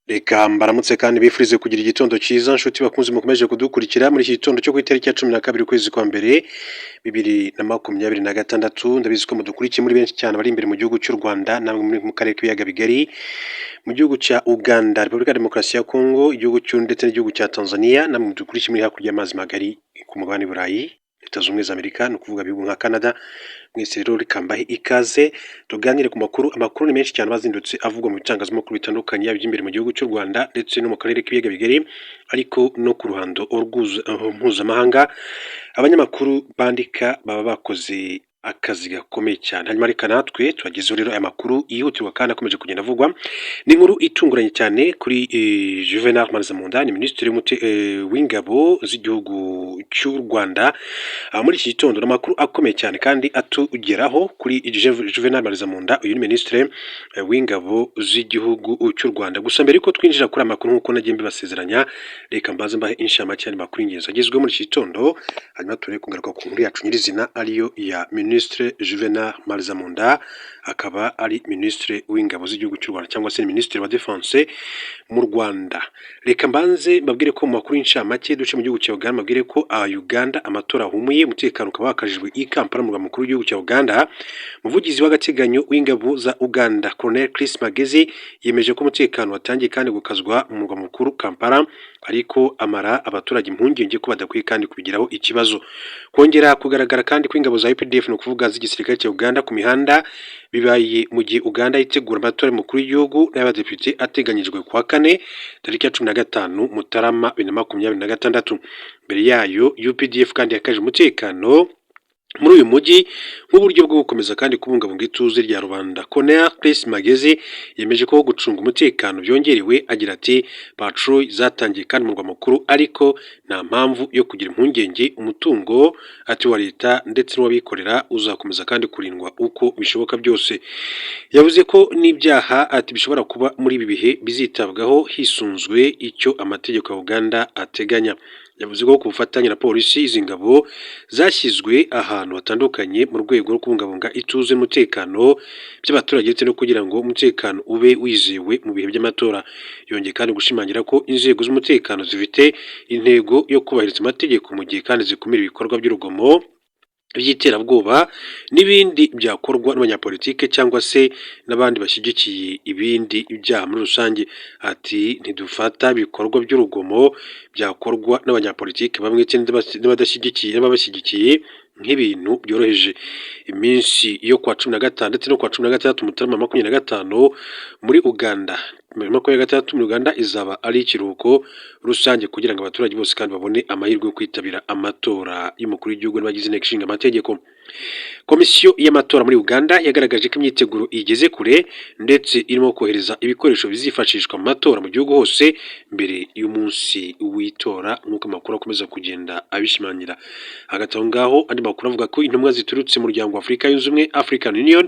Reka mbaramutse kandi bifurize kugira igitondo cyiza, nshuti bakunze mukomeje kudukurikira muri iki gitondo cyo ku itariki ya 12 ukwezi kwa mbere 2026. Ndabizi ko mudukurikiye muri benshi cyane, bari imbere mu gihugu cy'u Rwanda namwe muri mu karere k'ibiyaga bigari, mu gihugu cya Uganda, Repubulika ya Demokarasi ya Kongo, igihugu cy'u ndetse n'igihugu cya Tanzania, namwe mudukurikiye muri hakurya y'amazi magari ku mugabane Burayi, Leta Zunze Ubumwe za Amerika, ni ukuvuga ibihugu nka Canada. Mwese rero reka mbahe ikaze tuganire ku makuru. Amakuru ni menshi cyane bazindutse avugwa mu bitangazamakuru bitandukanye, yaba iby'imbere mu gihugu cy'u Rwanda ndetse no mu karere k'ibiyaga bigari, ariko no ku ruhando mpuzamahanga. Abanyamakuru bandika baba bakoze akazi gakomeye cyane. Hanyuma reka natwe tubagezeho rero aya makuru yihutirwa kandi akomeje kugenda avugwa. Ni inkuru itunguranye cyane kuri Juvenal Marizamunda, ni minisitiri w'ingabo z'igihugu cy'u Rwanda. Muri iki gitondo ni amakuru akomeye cyane kandi atugeraho kuri Juvenal Marizamunda. Uyu ni minisitiri w'ingabo z'igihugu cy'u Rwanda. Gusa mbere yuko twinjira kuri aya makuru, nk'uko nagiye mbibasezeranya, reka mbanze mbahe inshamake y'andi makuru y'ingenzi agezweho muri iki gitondo, hanyuma turebe kugaruka ku nkuru yacu nyirizina, ariyo ya minisitiri Juvenal Marizamunda, akaba ari minisitiri w'ingabo z'igihugu cy'u Rwanda cyangwa se minisitiri wa défense mu Rwanda. Reka mbanze mbabwire ko mu makuru y'incamake duce mu gihugu cya Uganda, mbabwire ko Uganda amatora ahumuye, umutekano ukaba wakajijwe i Kampala, umurwa mukuru w'igihugu cya Uganda. Umuvugizi w'agateganyo w'ingabo za Uganda, Colonel Chris Magezi, yemeje ko umutekano watangiye kandi gukazwa mu murwa mukuru Kampala, ariko amara abaturage impungenge ko badakwiye kandi kubigiraho ikibazo. Kongera kugaragara kandi kw'ingabo za UPDF, ni ukuvuga z'igisirikare cya Uganda, ku mihanda bibaye mu gihe Uganda yitegura amatora y'umukuru w'igihugu n'ay'abadepite ateganyijwe kuwa kane tariki ya 15 Mutarama 2026. Mbere yayo UPDF kandi yakaje umutekano muri uyu mujyi nk'uburyo bwo gukomeza kandi kubungabunga ituze rya rubanda. Colonel Chris Magezi yemeje ko gucunga umutekano byongerewe, agira ati: "Patrouille zatangiye kandi mu murwa mukuru, ariko nta mpamvu yo kugira impungenge. Umutungo ati wa leta ndetse n'uw'abikorera uzakomeza kandi kurindwa uko bishoboka byose." Yavuze ko n'ibyaha ati bishobora kuba muri ibi bihe bizitabwaho hisunzwe icyo amategeko ya Uganda ateganya. Yavuze ko ku bufatanye na polisi, izi ngabo zashyizwe ahantu hatandukanye mu rwego rwo kubungabunga ituze n'umutekano by'abaturage ndetse no kugira ngo umutekano ube wizewe mu bihe by'amatora. Yongeye kandi gushimangira ko inzego z'umutekano zifite intego yo kubahiriza amategeko mu gihe kandi zikumira ibikorwa by'urugomo, by'iterabwoba n'ibindi byakorwa n'abanyapolitike cyangwa se n'abandi bashyigikiye ibindi byaha muri rusange. Ati: "Ntidufata ibikorwa by'urugomo byakorwa n'abanyapolitike bamwe n'abadashyigikiye n'ababashyigikiye nk'ibintu byoroheje." Iminsi yo kuwa 15 ndetse no kuwa 16 Mutarama 25 muri Uganda, 26 muri Uganda, izaba ari ikiruhuko rusange kugira ngo abaturage bose kandi babone amahirwe yo kwitabira amatora y'umukuru w'igihugu n'abagize inteko ishinga amategeko. Komisiyo y'amatora muri Uganda yagaragaje ko imyiteguro igeze kure, ndetse irimo kohereza ibikoresho bizifashishwa mu matora mu gihugu hose mbere y'umunsi w'itora, nk'uko amakuru akomeza kugenda abishimangira. Hagati aho ngaho, andi makuru avuga ko intumwa ziturutse mu muryango wa Afurika Yunze Ubumwe, African Union,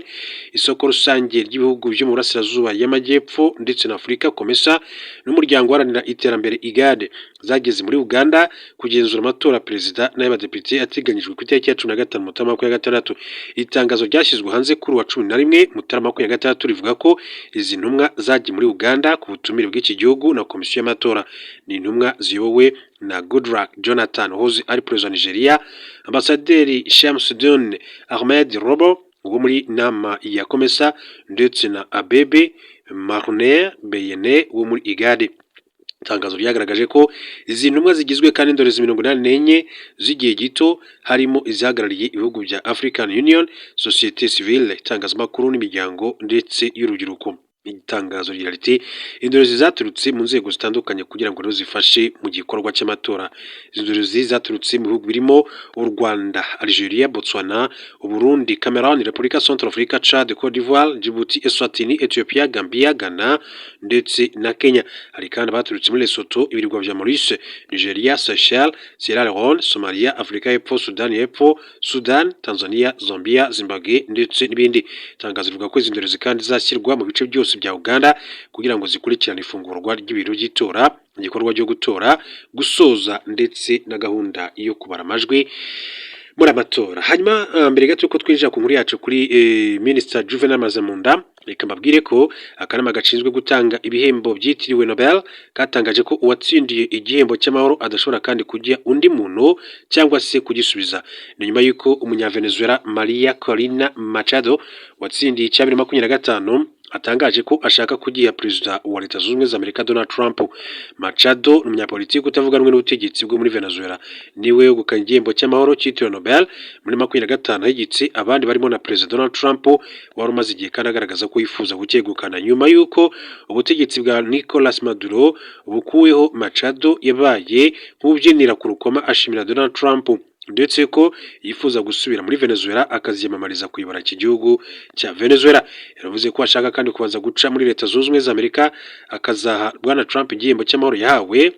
isoko rusange ry'ibihugu byo mu burasirazuba y'amajyepfo ndetse na Afurika, COMESA, n'umuryango uharanira iterambere IGAD, zageze muri Uganda kugenzura amatora ya perezida n'ay'abadepite ateganyijwe ku itariki ya 15 Mutarama 2026. Itangazo ryashyizwe hanze kuri uwa 11 Mutarama 2026 rivuga ko izi ntumwa zagiye muri Uganda ku butumire bw'iki gihugu na komisiyo y'amatora. Ni intumwa ziyobowe na Goodluck Jonathan wahoze ari perezida wa Nigeria, Ambasaderi Shamsuddin Ahmed Robo wo muri nama ya COMESA, ndetse na Abebe Marner Beyene wo muri IGAD. Itangazo ryagaragaje ko izi ntumwa zigizwe kandi n'indorerezi 84 z'igihe gito, harimo izihagarariye ibihugu bya African Union, sosiyete sivile, itangazamakuru n'imiryango ndetse y'urubyiruko. Itangazo rigira riti: "Indorerezi zaturutse mu nzego zitandukanye kugira ngo rero zifashe mu gikorwa cy'amatora." Izi ndorerezi zaturutse mu bihugu birimo u Rwanda, Algeria, Botswana, Uburundi, Cameroon, Repubulika Centrafrica, Chad, Cote d'Ivoire, Djibouti, Eswatini, Ethiopia, Gambia, Ghana ndetse na Kenya. Hari kandi abaturutse muri Lesotho, ibirwa bya Maurice, Nigeria, Seychelles, Sierra Leone, Somalia, Afurika y'Epfo, Sudani y'Epfo, Sudan, Tanzania, Zambia, Zimbabwe ndetse n'ibindi. Itangazo rivuga ko izi ndorerezi kandi zizashyirwa mu bice byose bya Uganda kugira ngo zikurikirane ifungurwa ry'ibiro by'itora, igikorwa cyo gutora, gusoza ndetse na gahunda yo kubara amajwi muri amatora. Hanyuma mbere gato yuko twinjira ku nkuru yacu kuri Minisita Juvenal Marizamunda. Reka mbabwire ko akanama gashinzwe gutanga ibihembo byitiriwe Nobel katangaje ko uwatsindiye igihembo cy'amahoro adashobora kandi kugiha undi muntu cyangwa se kugisubiza. Ni nyuma y'uko Umunyavenezuela Maria Corina Machado watsindiye icya 2025 atangaje ko ashaka kugiha Perezida wa Leta Zunze Ubumwe za Amerika Donald Trump. Machado ni umunyapolitiki utavuga rumwe n'ubutegetsi bwo muri Venezuela, niwe wegukanye igihembo cy'amahoro cyitiriwe Nobel muri 25, ahigitse abandi barimo na Perezida Donald Trump wari umaze igihe kandi agaragaza ko yifuza kucyegukana. Nyuma y'uko ubutegetsi bwa Nicolas Maduro bukuweho, Machado yabaye nk'ubyinira ku rukoma ashimira Donald Trump, ndetse ko yifuza gusubira muri Venezuela akaziyamamariza kuyobora iki gihugu cya Venezuela. Yaravuze ko ashaka kandi kubanza guca muri Leta Zunze Ubumwe za Amerika akazaha Bwana Trump igihembo cy'amahoro yahawe,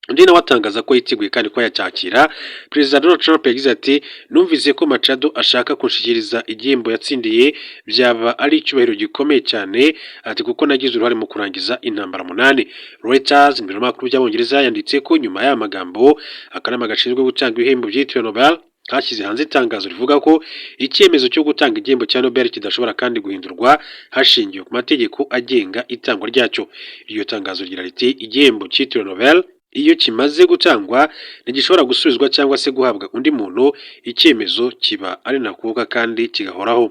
undi nawe atangaza ko yiteguye kandi ko yacyakira. Perezida Donald Trump yagize ati: "Numvise ko Machado ashaka kunshikiriza igihembo yatsindiye, byaba ari icyubahiro gikomeye cyane," ati "kuko nagize uruhare mu kurangiza intambara munani." Reuters, ibiro makuru by'Abongereza, yanditse ko nyuma y'aya magambo akanama gashinzwe gutanga ibihembo byitiriwe Nobel kashyize hanze itangazo rivuga ko icyemezo cyo gutanga igihembo cya Nobel kidashobora kandi guhindurwa hashingiwe ku mategeko agenga itangwa ryacyo. Iryo tangazo rigira riti: "Igihembo cyitiriwe Nobel iyo kimaze gutangwa ntigishobora gusubizwa cyangwa se guhabwa undi muntu, icyemezo kiba ari ntakuka kandi kigahoraho."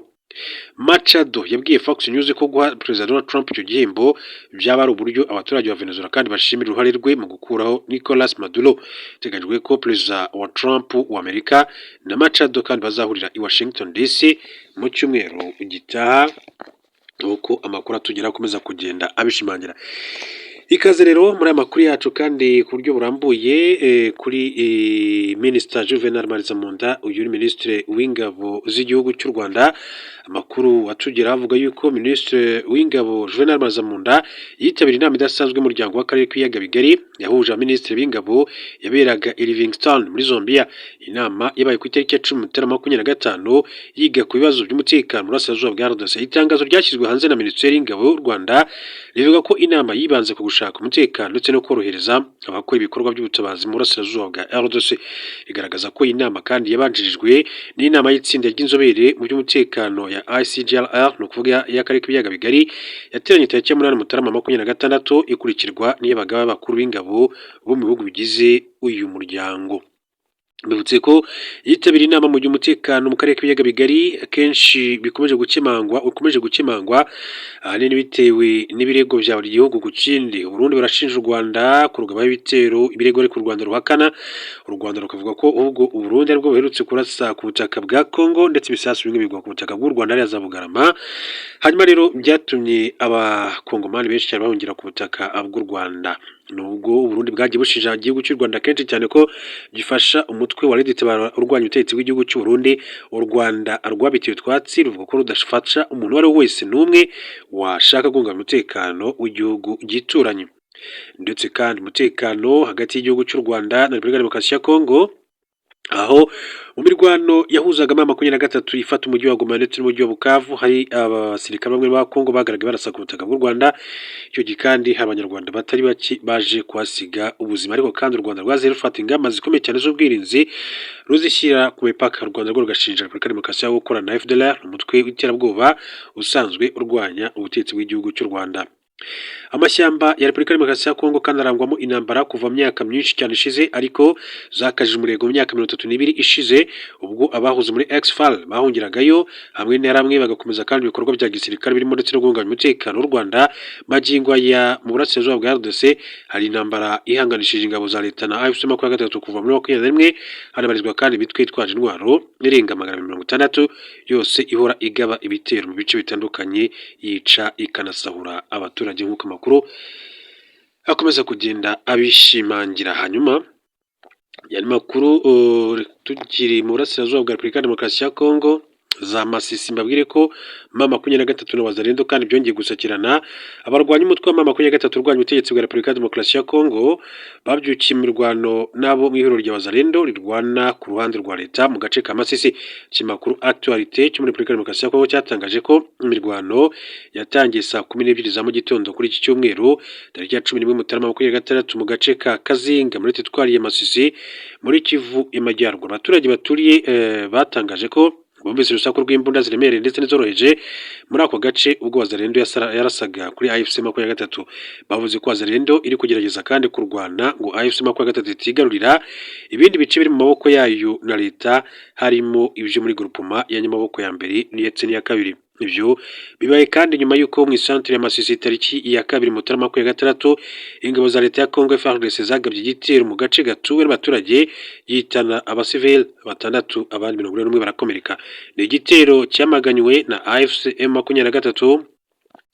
Machado yabwiye Fox News ko guha Perezida Donald Trump icyo gihembo byaba ari uburyo abaturage ba Venezuela kandi bashimira uruhare rwe mu gukuraho Nicolas Maduro. Biteganyijwe ko Perezida wa Trump wa Amerika na Machado kandi bazahurira i Washington DC mu cyumweru gitaha, nk'uko amakuru atugeraho akomeza kugenda abishimangira. Ikaze rero muri aya makuru yacu kandi ku buryo burambuye kuri Minisita Juvenal Marizamunda, uyu ni Minisitiri w'Ingabo z'Igihugu cy'u Rwanda. Amakuru atugeraho avuga yuko Minisitiri w'Ingabo Juvenal Marizamunda yitabiriye inama idasanzwe y'umuryango w'Akarere k'Ibiyaga Bigari yahuje abaminisitiri b'ingabo, yaberaga i Livingstone muri Zambia. Inama yabaye ku itariki ya 10 Mutarama 25, yiga ku bibazo by'umutekano mu burasirazuba bwa RDC. Itangazo ryashyizwe hanze na Minisiteri y'Ingabo y'u Rwanda rivuga ko inama yibanze ku gushaka umutekano ndetse no korohereza abakora ibikorwa by'ubutabazi mu burasirazuba bwa RDC. Igaragaza ko iyi nama kandi yabanjirijwe n'inama y'itsinda ry'inzobere mu by'umutekano ya ICGLR, ni ukuvuga y'Akarere k'Ibiyaga Bigari, yateranye tariki ya 8 Mutarama 26, ikurikirwa n'iy'abagaba bakuru b'ingabo bo mu bihugu bigize uyu muryango. Bivutse ko yitabiriye inama mu gihe umutekano mu karere k'Ibiyaga Bigari akenshi bikomeje gukemangwa, ukomeje gukemangwa ahanini bitewe n'ibirego bya buri gihugu ku kindi. Uburundi burashinja u Rwanda kurugabaho ibitero, ibirego ariko u Rwanda ruhakana. U Rwanda rukavuga ko ahubwo Uburundi aribwo buherutse kurasa ku butaka bwa Congo, ndetse ibisasu bimwe bigwa ku butaka bw'u Rwanda hariya za Bugarama. Hanyuma rero byatumye Abakongomani benshi cyane bahungira ku butaka bw'u Rwanda. Nubwo Uburundi bwagiye bushinja igihugu cy'u Rwanda kenshi cyane ko gifasha umutwe wa RED Tabara urwanya ubutegetsi bw'igihugu cy'u Burundi, u Rwanda rwabiteye utwatsi, ruvuga ko rudafasha umuntu uwo ari we wese n'umwe washaka guhungabanya umutekano w'igihugu gituranye. Ndetse kandi umutekano hagati y'igihugu cy'u Rwanda na Repubulika ya Demokarasi ya Congo, aho mu mirwano yahuzaga M23 ifata umujyi wa Goma ndetse n'umujyi wa Bukavu, hari abasirikare bamwe ba Congo bagaragaye barasa ku butaka bw'u Rwanda. Icyo gihe kandi hari Abanyarwanda batari bake baje kuhasiga ubuzima, ariko kandi u Rwanda rwaziye rufata ingamba zikomeye cyane z'ubwirinzi ruzishyira ku mipaka. U Rwanda rwo rugashinja Repubulika ya Demokarasi ya gukorana na FDLR, umutwe w'iterabwoba usanzwe urwanya ubutegetsi bw'igihugu cy'u Rwanda. Amashyamba ya Repubulika ya Demokarasi ya Kongo kandi arangwamo intambara kuva mu myaka myinshi cyane ishize, ariko zakajije umurego mu myaka 32 ishize, ubwo abahoze muri ex-FAR bahungiragayo hamwe na hamwe bagakomeza kandi ibikorwa bya gisirikare birimo ndetse no guhungabanya umutekano w'u Rwanda. Magingo aya mu burasirazuba bwa RDC hari intambara ihanganishije ingabo za leta na AFC 23 kuva muri 21. Hanabarizwa kandi imitwe yitwaje intwaro irenga 260, yose ihora igaba ibitero mu bice bitandukanye, yica ikanasahura abaturage, nk'uko amakuru akomeza kugenda abishimangira. Hanyuma yandi makuru tukiri mu burasirazuba bwa Repubulika ya Demokarasi ya Kongo, za Masisi, mbabwire ko M23 na Wazalendo kandi byongeye gusakirana. Abarwanya umutwe wa M23 urwanya ubutegetsi bwa Repubulika ya Demokarasi ya Kongo babyukiye imirwano n'abo mu ihuriro rya Wazalendo rirwana ku ruhande rwa leta mu gace ka Masisi. Ikinyamakuru Actualité cyo muri Repubulika ya Demokarasi ya Kongo cyatangaje ko imirwano yatangiye saa 12 za mu gitondo kuri iki cyumweru tariki ya 11 Mutarama 26 mu gace ka Kazinga muri teritwari ya Masisi muri Kivu y'Amajyaruguru. Abaturage baturiye batangaje ko Bumvise urusaku rw'imbunda ziremereye ndetse n'izoroheje muri ako gace ubwo Wazalendo yarasaga kuri AFC 23. Bavuze ko Wazalendo iri kugerageza kandi kurwana ngo AFC 23 itigarurira ibindi bice biri mu maboko yayo na leta, harimo ibyo muri groupement ya Nyamaboko ya mbere ndetse n'iya kabiri. Ibyo bibaye kandi nyuma y'uko mu isantere ya Masisi tariki ya 2 Mutarama 26 ingabo za leta ya Congo FARDC zagabye igitero mu gace gatuwe n'abaturage, gihitana abasivili batandatu, abandi 41 barakomereka. Ni igitero cyamaganywe na AFC M 23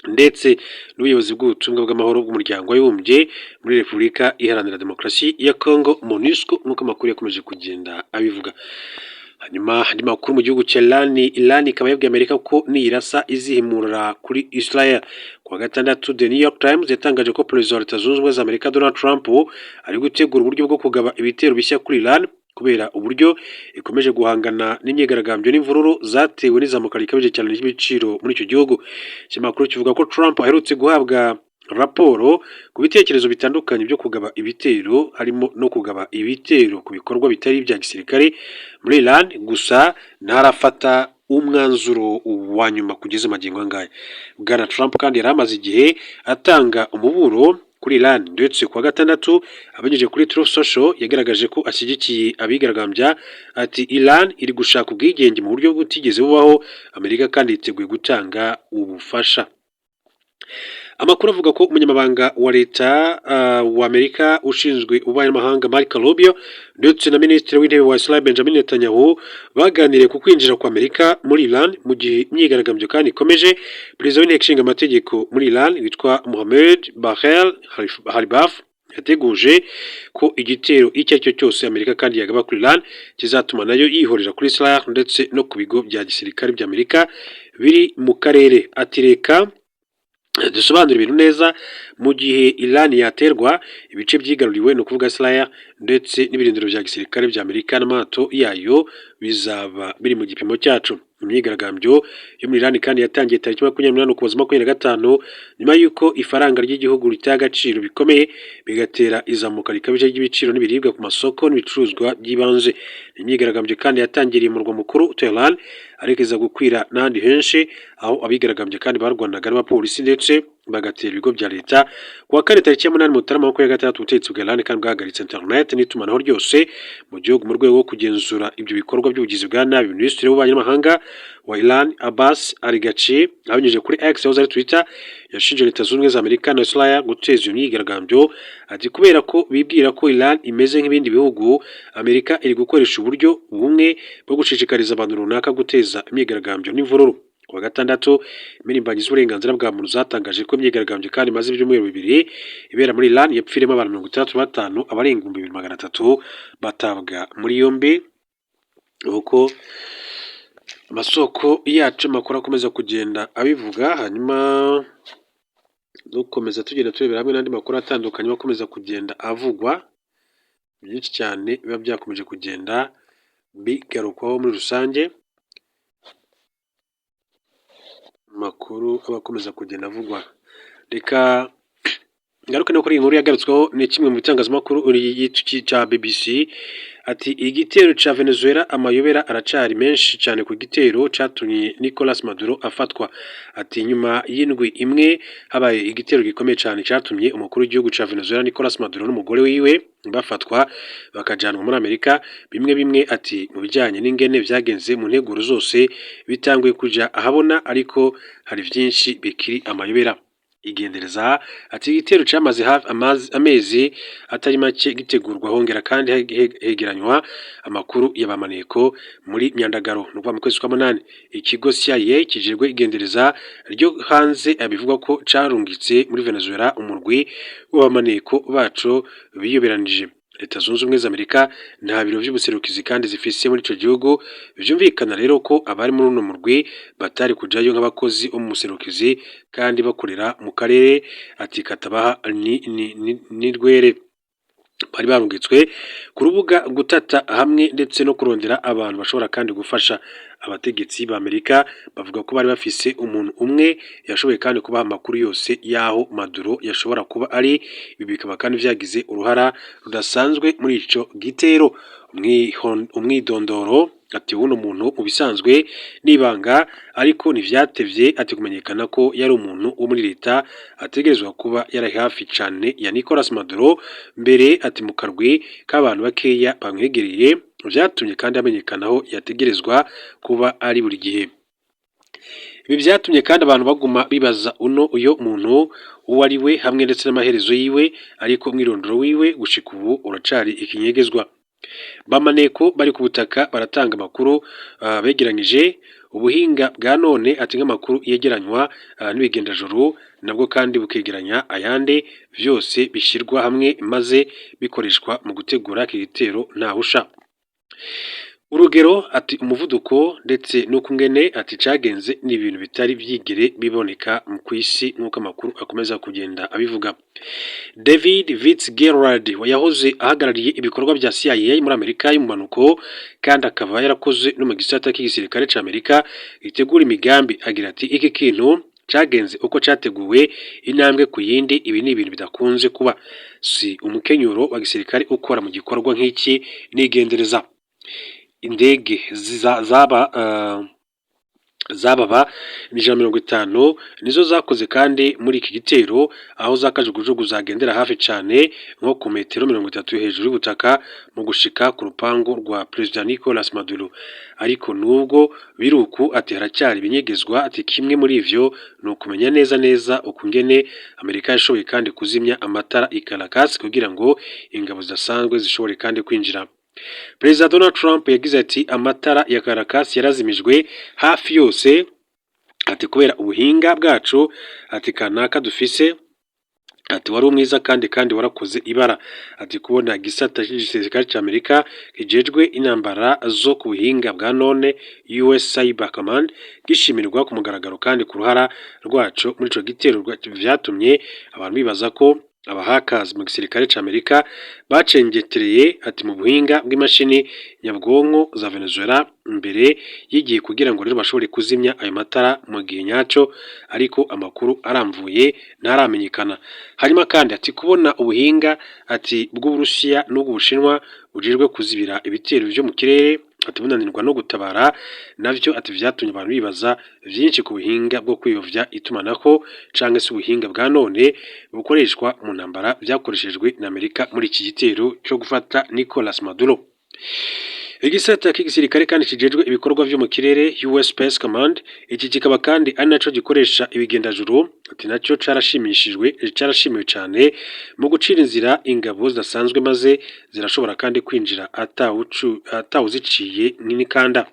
ndetse n'ubuyobozi bw'ubutumwa bw'amahoro bw'umuryango w'abibumbye muri Repubulika Iharanira Demokarasi ya Congo, MONUSCO, nk'uko amakuru yakomeje kugenda abivuga. Hanyuma andi makuru mu gihugu cya Iran, Iran ikaba yabwiye Amerika ko niyirasa izihimura kuri Israel. Ku wa gatandatu, The New York Times yatangaje ko Perezida wa Leta Zunze Ubumwe za Amerika Donald Trump ari gutegura uburyo bwo kugaba ibitero bishya kuri Iran kubera uburyo ikomeje guhangana n'imyigaragambyo n'imvururu zatewe n'izamuka rikabije cyane ry'ibiciro muri icyo gihugu. Ikinyamakuru kivuga ko Trump aherutse guhabwa raporo ku bitekerezo bitandukanye byo kugaba ibitero, harimo no kugaba ibitero ku bikorwa bitari ibya gisirikare muri Iran, gusa ntarafata umwanzuro wa nyuma kugeza magingo angaya. Bwana Trump kandi yari amaze igihe atanga umuburo kuri Iran, ndetse kuwa gatandatu abinyujije kuri Truth Social yagaragaje ko ashyigikiye abigaragambya, ati: "Iran iri gushaka ubwigenge mu buryo butigeze bubaho, Amerika kandi yiteguye gutanga ubufasha." Amakuru avuga ko umunyamabanga wa leta wa Amerika ushinzwe ububanyi n'amahanga Marco Rubio ndetse na minisitiri w'intebe wa Israel Benjamin Netanyahu baganiriye ku kwinjira kwa Amerika muri Iran mu gihe imyigaragambyo kandi ikomeje. Perezida w'inteko ishinga amategeko muri Iran witwa Mohamed Bagher Ghalibaf yateguje ko igitero icyo ari cyo cyose Amerika kandi yagaba kuri Iran kizatuma nayo yihorera kuri Israel ndetse no ku bigo bya gisirikare bya Amerika biri mu karere. Ati: "Reka dusobanura ibintu neza, mu gihe Iran yaterwa, ibice byigaruriwe, ni ukuvuga Israel, ndetse n'ibirindiro bya gisirikare bya Amerika n'amato yayo bizaba biri mu gipimo cyacu." Imyigaragambyo yo muri Iran kandi yatangiye tariki 28 Ukuboza 25, nyuma y'uko ifaranga ry'igihugu ritaye agaciro bikomeye, bigatera izamuka rikabije ry'ibiciro n'ibiribwa ku masoko n'ibicuruzwa by'ibanze. Imyigaragambyo kandi yatangiriye mu murwa mukuru Tehran, ariko iza gukwira n'ahandi henshi, aho abigaragambye kandi barwanaga n'abapolisi ndetse bagatera ibigo bya leta. Ku wa kane tariki ya 8 Mutarama 26, ubutegetsi bwa Iran kandi bwahagaritse internet n'itumanaho ryose mu gihugu mu rwego rwo kugenzura ibyo bikorwa by'ubugizi bwa nabi. Minisitiri w'ububanyi n'amahanga wa Iran Abbas Araghchi, abinyujije kuri X yahoze ari Twitter, yashinje Leta Zunze Ubumwe za Amerika na Israel guteza iyo myigaragambyo. Ati: "Kubera ko bibwira ko Iran imeze nk'ibindi bihugu, Amerika iri gukoresha uburyo bumwe bwo gushishikariza abantu runaka guteza imyigaragambyo n'imvururu." Ku wa gatandatu, impirimbanyi z'uburenganzira bwa muntu zatangaje ko imyigaragambyo kandi imaze ibyumweru 2 ibera muri Iran yapfiremo abantu 65, abarenga 2300 batabwa muri yombi, uko amasoko yacu makuru akomeza kugenda abivuga. Hanyuma dukomeza tugenda turebera hamwe n'andi makuru atandukanye akomeza kugenda avugwa, byinshi cyane biba byakomeje kugenda bigarukwaho muri rusange, amakuru aba akomeza kugenda avugwa. Reka ngaruke no kuri iyi nkuru yagarutsweho ni kimwe mu bitangazamakuru cya BBC. Ati: "Igitero cya Venezuela, amayobera aracari menshi cyane ku gitero cyatumye Nicolas Maduro afatwa." Ati: "Nyuma y'indwi imwe habaye igitero gikomeye cyane cyatumye umukuru w'igihugu cya Venezuela Nicolas Maduro n'umugore wiwe bafatwa bakajanwa muri Amerika, bimwe bimwe," ati, "mu bijyanye n'ingene vyagenze mu nteguro zose bitanguye kuja ahabona, ariko hari vyinshi bikiri amayobera." Igendereza ati: "Igitero cyamaze amezi atari make gitegurwa, hongera kandi hegeranywa amakuru y'abamaneko muri myandagaro, ni ukuvuga mu kwezi kwa munani. Ikigo CIA kijejwe igendereza ryo hanze bivugwa ko carungitse muri Venezuela umurwi w'abamaneko baco biyoberanije. Leta Zunze Ubumwe za Amerika nta biro vy'ubuserukizi kandi zifise muri ico gihugu, vyumvikana rero ko abari muri uno murwi batari kujayo nk'abakozi bo mu buserukizi kandi bakorera mu karere," ati, "katabaha ni rwere. Bari barungitswe ku rubuga gutata hamwe ndetse no kurondera abantu bashobora kandi gufasha. Abategetsi ba Amerika bavuga ko bari bafise umuntu umwe yashoboye kandi kubaha amakuru yose y'aho Maduro yashobora kuba ari. Ibi bikaba kandi vyagize uruhara rudasanzwe muri ico gitero." Umwidondoro Ati uno muntu mu bisanzwe n'ibanga, ariko ntivyatevye ati kumenyekana ko yari umuntu wo muri leta ategerezwa kuba yari hafi cane ya Nicolas Maduro, mbere ati mu karwi k'abantu bakeya bamwegereye, vyatumye kandi amenyekana aho yategerezwa kuba ari buri gihe. Ibi vyatumye kandi abantu baguma bibaza uno uyo muntu uwo ari we hamwe ndetse n'amaherezo yiwe, ariko umwirondoro wiwe gushika ubu uracari ikinyegezwa. Bamaneko bari ku butaka baratanga amakuru begeranyije ubuhinga bwa none, ati nk'amakuru yegeranywa n'ibigendajuru, nabwo kandi bukegeranya ayandi, vyose bishirwa hamwe maze bikoreshwa mu gutegura iki gitero ntahusha. Urugero ati umuvuduko ndetse n'ukungene ati cagenze ni ibintu bitari vyigere biboneka kw'isi, nk'uko amakuru akomeza kugenda abivuga. David Fitzgerald yahoze ahagarariye ibikorwa vya CIA muri Amerika y'umumanuko, kandi akaba yarakoze no mu gisata c'igisirikare ca Amerika gitegura imigambi, agira ati iki kintu cagenze uko categuwe intambwe ku yindi. Ibi ni ibintu bidakunze kuba, si umukenyuro wa gisirikare ukora mu gikorwa nk'iki nigendereza. Indege zaba zababa 150 nizo zakoze kandi muri iki gitero, aho za kajugujugu zagendera hafi cane nko ku metero 30 hejuru y'ubutaka mu gushika ku rupangu rwa Perezida Nicolas Maduro. Ariko nubwo biruku, ati haracyari ibinyegezwa. Ati kimwe muri ivyo ni ukumenya neza neza ukungene Amerika yashoboye kandi kuzimya amatara i Caracas kugira ngo ingabo zidasanzwe zishobore kandi kwinjira. Perezida Donald Trump yagize ati amatara ya Caracas yarazimijwe hafi yose, ati kubera ubuhinga bwacu, ati kanaka dufise, ati wari umwiza kandi warakoze ibara. Ati kubona igisata c'igisirikare ca Amerika kijejwe intambara zo ku buhinga bwa none, US Cyber Command, gishimirwa ku mugaragaro kandi ku ruhara rwaco muri ico gitero, vyatumye abantu bibaza ko aba hackers mu gisirikare ca Amerika bacengetereye ati mu buhinga bw'imashini nyabwonko za Venezuela mbere y'igihe kugira ngo rero bashobore kuzimya ayo matara mu gihe nyaco, ariko amakuru aramvuye ntaramenyekana. Hanyuma kandi ati kubona ubuhinga ati bw'Uburusiya n'ubw'Ubushinwa bujejwe kuzibira ibitero vyo mu kirere ati bunanirwa no gutabara, navyo ati vyatumye abantu bibaza vyinshi ku buhinga bwo kwiyovya itumanaho canke se ubuhinga bwa none bukoreshwa mu ntambara vyakoreshejwe na Amerika muri iki gitero co gufata Nicolas Maduro. Igisata c'igisirikare kandi kijejwe ibikorwa vyo mu kirere, US Space Command, iki kikaba kandi ari naco gikoresha ibigendajuru, ati naco carashimishijwe, carashimiwe cane mu gucira inzira ingabo zidasanzwe, maze zirashobora kandi kwinjira atawuziciye n'imikanda.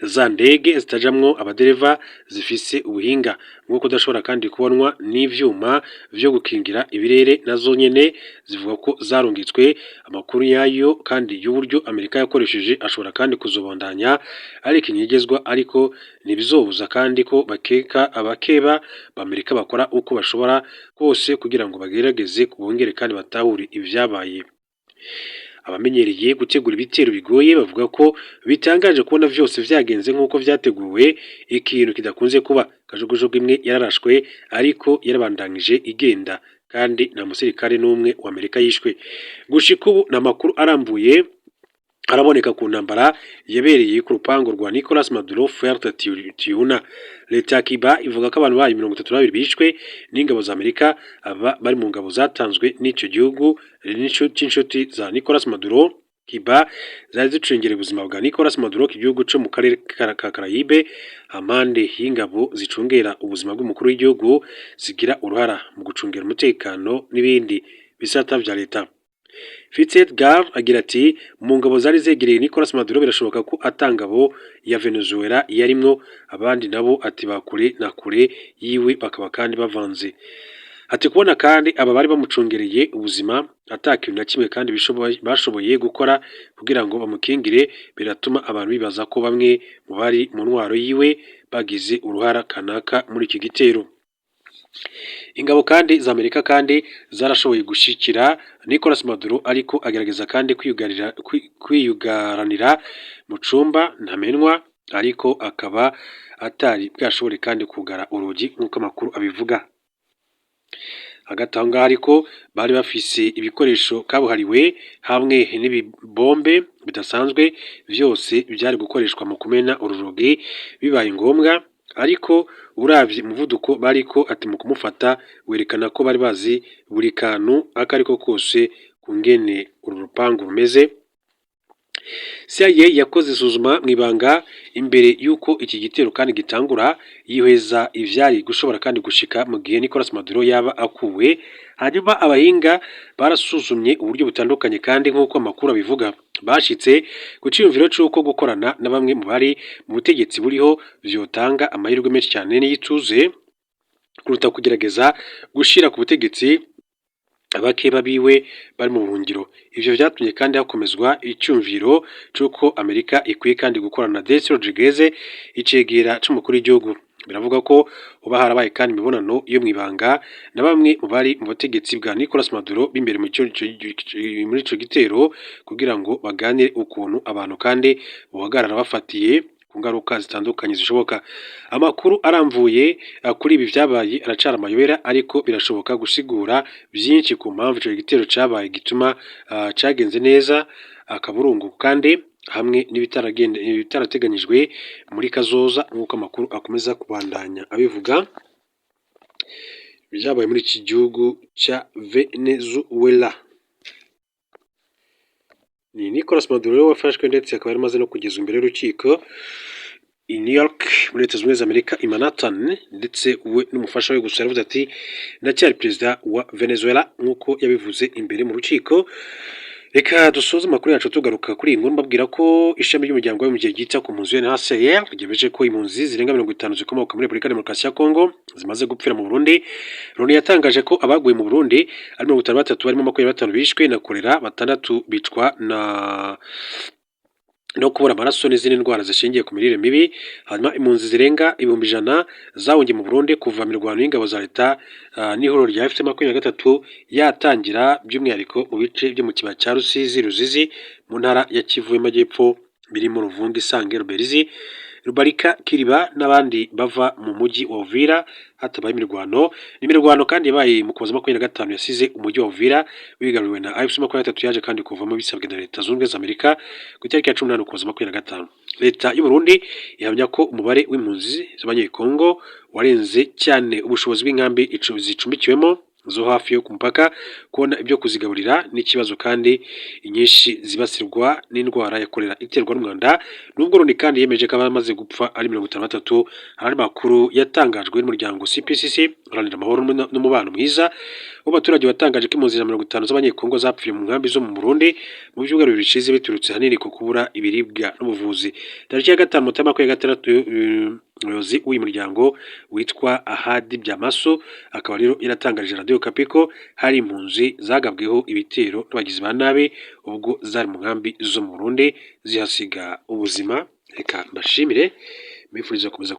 Za ndege zitajamwo abadereva zifise ubuhinga bwo kudashobora kandi kubonwa n'ivyuma vyo gukingira ibirere, nazo nyene zivuga ko zarungitswe. Amakuru yayo kandi y'uburyo Amerika yakoresheje ashobora kandi kuzobandanya ari ikinyegezwa, ariko ntibizobuza kandi ko bakeka abakeba b'Amerika bakora uko bashobora kose kugira ngo bagerageze bongere kandi batahure ivyabaye. Abamenyereye gutegura ibitero bigoye bavuga ko bitangaje kubona vyose vyagenze nk'uko vyateguwe, ikintu kidakunze kuba. Kajugujugu imwe yararashwe, ariko yarabandanije igenda, kandi nta musirikare n'umwe wa Amerika yishwe. Gushika ubu nta makuru arambuye araboneka ku ntambara yabereye ku rupangu rwa Nicolas Maduro Fuerte Tiuna. Leta ya Cuba ivuga ko abantu bayo 32 bishwe n'ingabo za Amerika. Aba bari mu ngabo zatanzwe n'ico gihugu c'inshuti za Nicolas Maduro, Cuba, zari zicungereye ubuzima bwa Nicolas Maduro. Igihugu co mu karere ka Caraïbe hampande y'ingabo zicungera ubuzima bw'umukuru w'igihugu, zigira uruhara mu gucungera umutekano n'ibindi bisata vya leta. Fitzgerald agira ati mu ngabo zari zegereye Nicolas Maduro birashoboka ko atangabo ya Venezuela yarimwo, abandi nabo ati bakure na kure yiwe bakaba kandi bavanze. Ati kubona kandi aba bari bamucungereye ubuzima ata kintu na kimwe kandi bashoboye gukora kugira ngo bamukingire, biratuma abantu bibaza ko bamwe mu bari mu ntwaro yiwe bagize uruhara kanaka muri iki gitero. Ingabo kandi za Amerika kandi zarashoboye gushikira Nicolas Maduro, ariko agerageza kandi kwiyugaranira mu cumba ntamenwa, ariko akaba atari bwashobore kandi kugara urugi nk'uko amakuru abivuga. Hagati aho ngaho ariko bari bafise ibikoresho kabuhariwe hamwe n'ibibombe bidasanzwe, vyose vyari gukoreshwa mu kumena uru rugi bibaye ngombwa. Ariko uravye umuvuduko bariko ati mu kumufata werekana ko bari bazi buri kantu akariko kose kungene uru rupangu rumeze. CIA yakoze isuzuma mw'ibanga imbere y'uko iki gitero kandi gitangura, yihweza ivyari gushobora kandi gushika mu gihe Nicolas Maduro yaba akuwe. Hanyuma abahinga barasuzumye uburyo butandukanye, kandi nk'uko amakuru abivuga, bashitse ku ciyumviro c'uko gukorana na bamwe mu bari mu butegetsi buriho vyotanga amahirwe menshi cyane n'iyituze kuruta kugerageza gushira ku butegetsi abakeba biwe bari mu buhungiro. Ivyo vyatumye kandi hakomezwa icyumviro c'uko Amerika ikwiye kandi gukorana na Delcy Rodriguez, icegera c'umukuru w'igihugu. Biravuga ko uba harabaye kandi imibonano yo mw'ibanga na bamwe mu bari mu butegetsi bwa Nicolas Maduro b'imbere muri ico gitero, kugira ngo baganire ukuntu abantu kandi bohagarara bafatiye ku ngaruka zitandukanye zishoboka. Amakuru aramvuye kuri ibi vyabaye aracara amayobera, ariko birashoboka gusigura vyinshi ku mpamvu ico gitero cabaye gituma cagenze neza akaburungu, kandi hamwe n'ibitarateganyijwe muri kazoza, nk'uko amakuru akomeza kubandanya abivuga. Vyabaye muri iki gihugu ca Venezuela. Ni Nicolas Maduro wafashwe, ndetse akaba yari amaze no kugezwa imbere y'urukiko i New York muri Leta Zunze Ubumwe za Amerika, i Manhattan, ndetse we n'umufasha we. Gusa yaravuze ati: "Ndacyari perezida wa Venezuela", nk'uko yabivuze imbere mu rukiko. Reka dusoze amakuru yacu tugaruka kuri iyi nkuru, mbabwira ko ishami ry'umuryango w'abibumbye ryita ku mpunzi UNHCR ryemeje ko impunzi zirenga 50 zikomoka muri Repubulika ya Demokarasi ya Kongo zimaze gupfira mu Burundi. Loni yatangaje ko abaguye mu Burundi ari 53, barimo 25 bishwe na kolera, batandatu bicwa na no kubura amaraso n'izindi ndwara zishingiye ku mirire mibi. Hanyuma impunzi zirenga 100,000 zahungiye mu Burundi kuva imirwano y'ingabo za leta n'ihuriro rya AFC 23 yatangira, by'umwihariko mu bice byo mu kibaya cya Rusizi Ruzizi mu ntara ya Kivu y'Amajyepfo, birimo Ruvungi, Isange, Ruberizi, Rubarika, Kiriba n'abandi bava mu mujyi wa Uvira hatabaye imirwano. Ni imirwano kandi yabaye mu Kuboza 25 yasize umujyi wa Uvira wigaruriwe na AFC 23, yaje kandi kuvamo bisabwe na Leta Zunze Ubumwe za Amerika ku itariki ya 18 Ukuboza 25. Leta y'u Burundi ihamya ko umubare w'impunzi z'Abanyekongo warenze cyane ubushobozi bw'inkambi zicumbikiwemo zo hafi yo ku mupaka. Kubona ibyo kuzigaburira n'ikibazo, kandi inyinshi zibasirwa n'indwara ya kolera iterwa n'umwanda. Nubwo Loni kandi yemeje ko abamaze gupfa ari 53, hari andi makuru yatangajwe n'umuryango CPCC uharanira amahoro n'umubano mwiza w'abaturage, watangaje ko impunzi 50 z'Abanyekongo zapfiriye mu nkambi zo mu Burundi mu byumweru 2 bishize, biturutse ahanini ku kubura ibiribwa n'ubuvuzi. Tariki ya 5 Mutarama 2026, umuyobozi w'uyu muryango witwa Ahadi Byamaso akaba rero yaratangarije Radiyo Okapi ko hari impunzi zagabweho ibitero n'abagizi ba nabi ubwo zari mu nkambi zo mu Burundi, zihasiga ubuzima. Reka mbashimire, mbifuriza gukomeza.